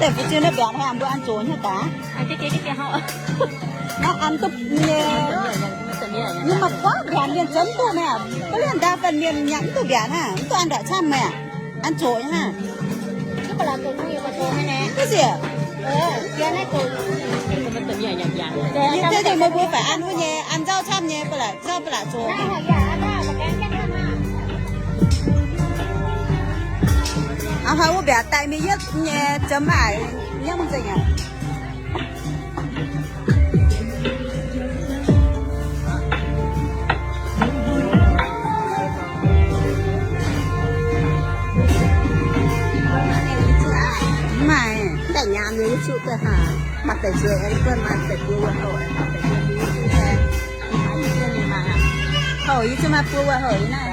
Deix fu'jueiv naaiv mbiaatc haic, mbuo an zoqc nyei daaih. Naaiv an duqv nyei. Ninh maaih buangv mbiaatc mienh zoux mv duqv maah. Mv baac ndau faanh mienh nyanc mv duqv mbiaatc hnangv, mv duqv an ndorqc camv maah. An zoqc nyei hnangv. Duqv siec. Yie zengc meih mbuo faix an wuov nyei, an nzauv camv nyei, ba'laqc nzauv ba'laqc zoqc. A'hnoi wuov mbiaatc daaih mingh yietv nyei, jomv maaic nyiemv nzengc aqv. Mv maaih, daaih nyaam nyei YouTube daaih haaix, maaih deix zueiz aengx buonv, maaih deix buo wuov houh, maaih deix buo YouTube daaih. Houh yie zungv maaih buo wuov houh yie naaiv.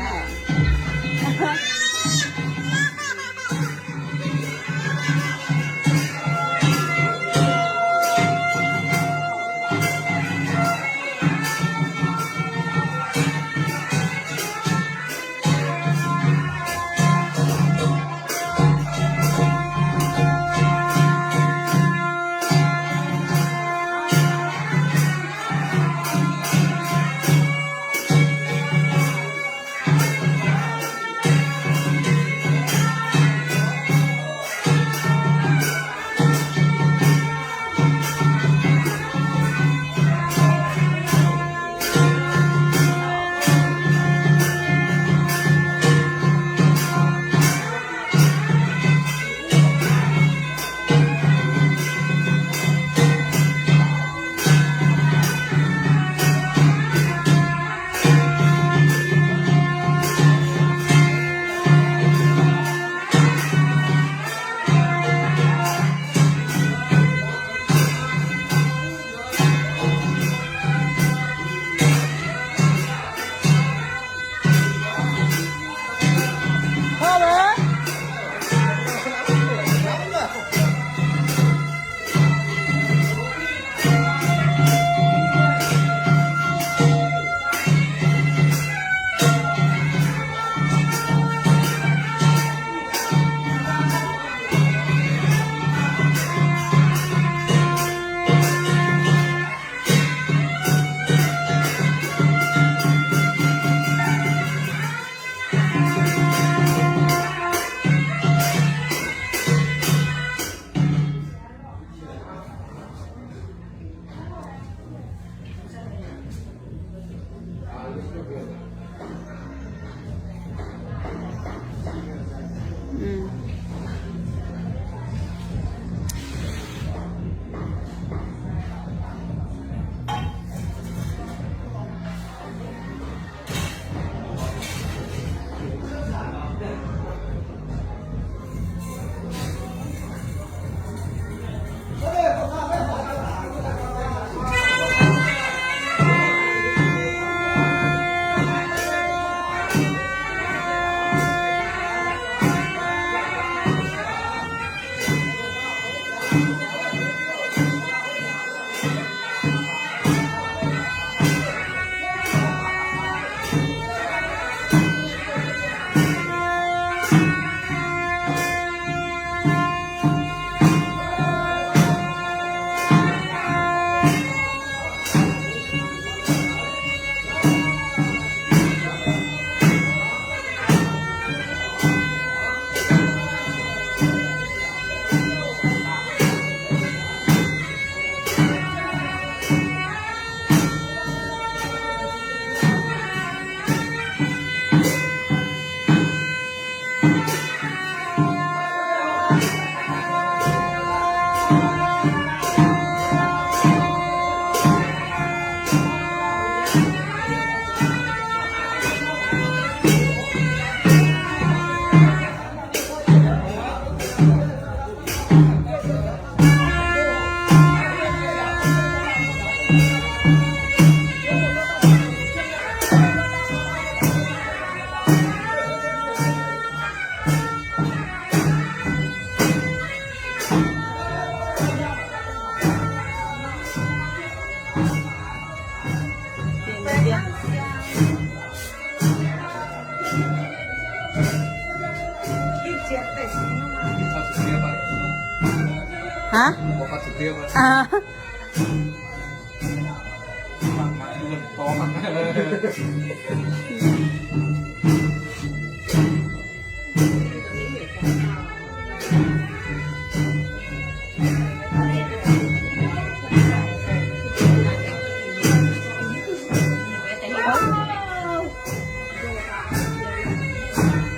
Haaix?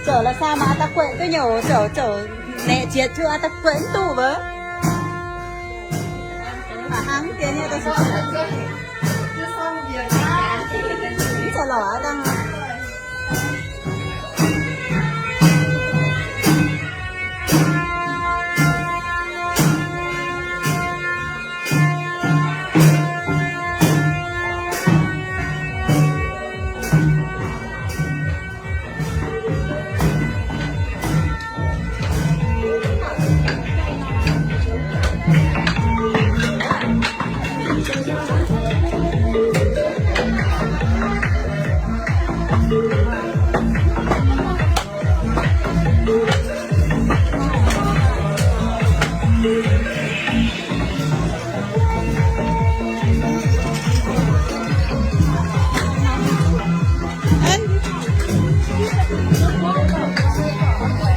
Zoux la'saah maaih a'da'guaih duqv nyei oc. Zoux, zoux naeqc jiex cuotv a'da'guaih mv duqv wuov. Mv baac hnangv deix nyei, mv zeiz lorqc aqv dangh.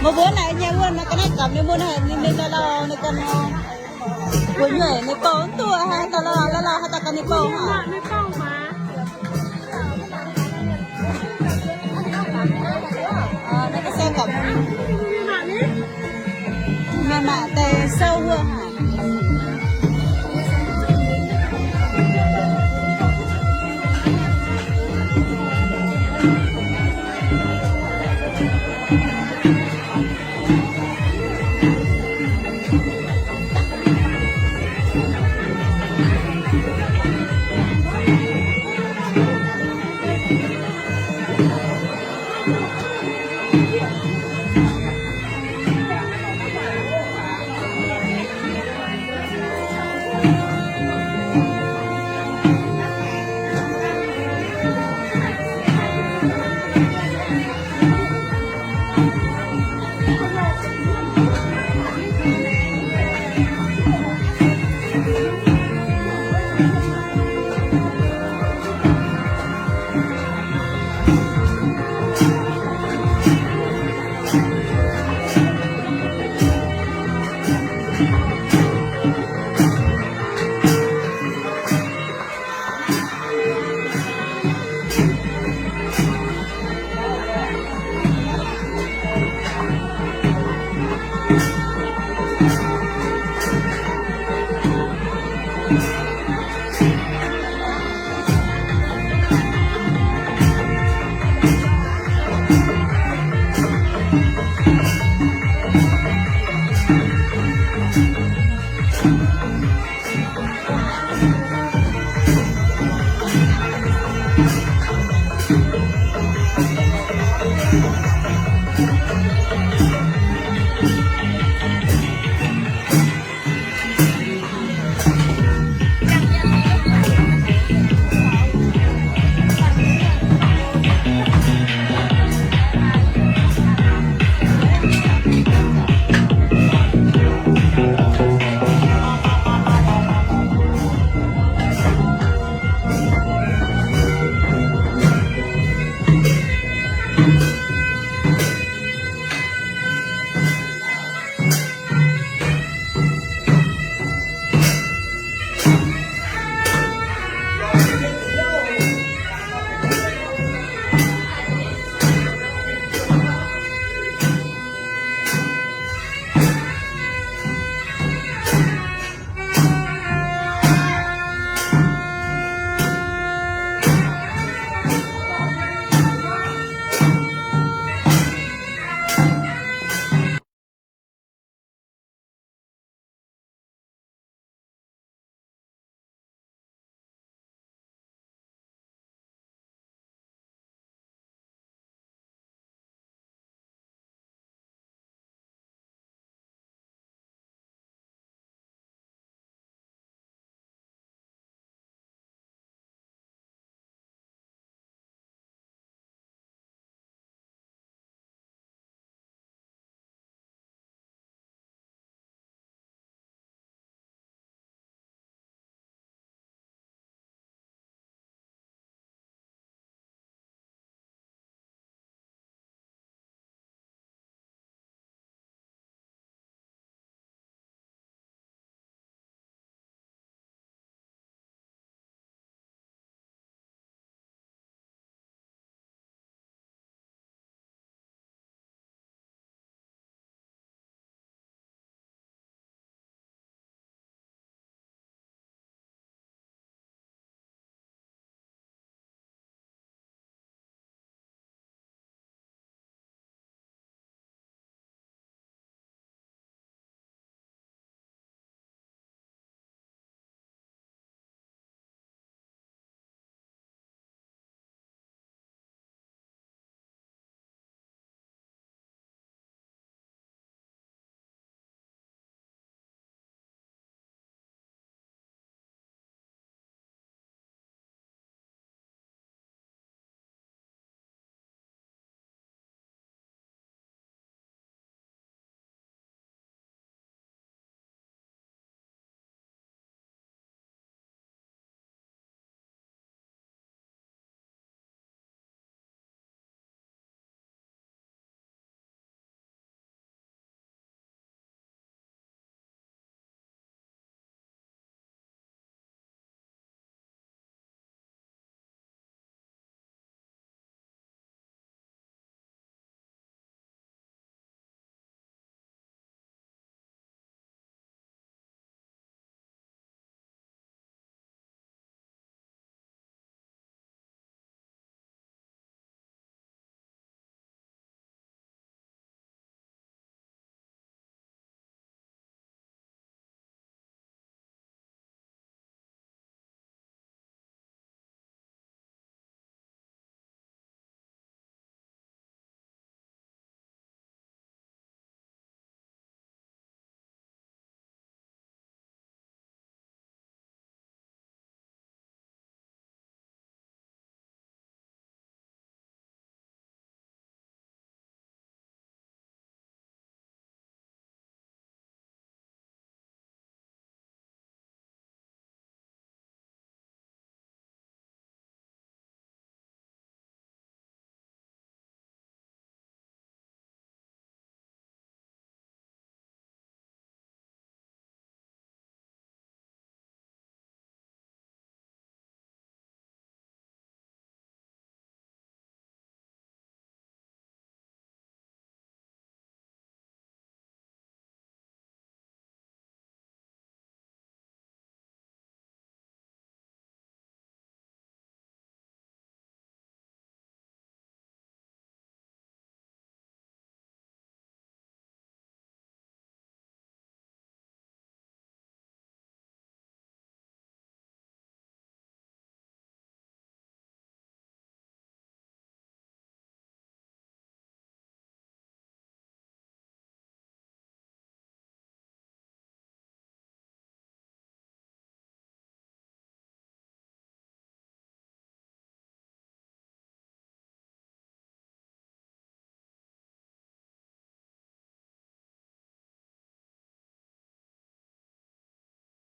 Meih mbuo naaic nyei wuov naaiv ga'naaiv gamh ninh mbuo naaic ninh, ninh lauh lauh ninh ganh nor. Mbuo nyuoqc ninh bouh mv duqv, haaix dauh lauh lauh haaix dauh ganh ninh bouh hnangv. Naaiv ga'naaiv gamh mienh maaih deix souv wuov haic.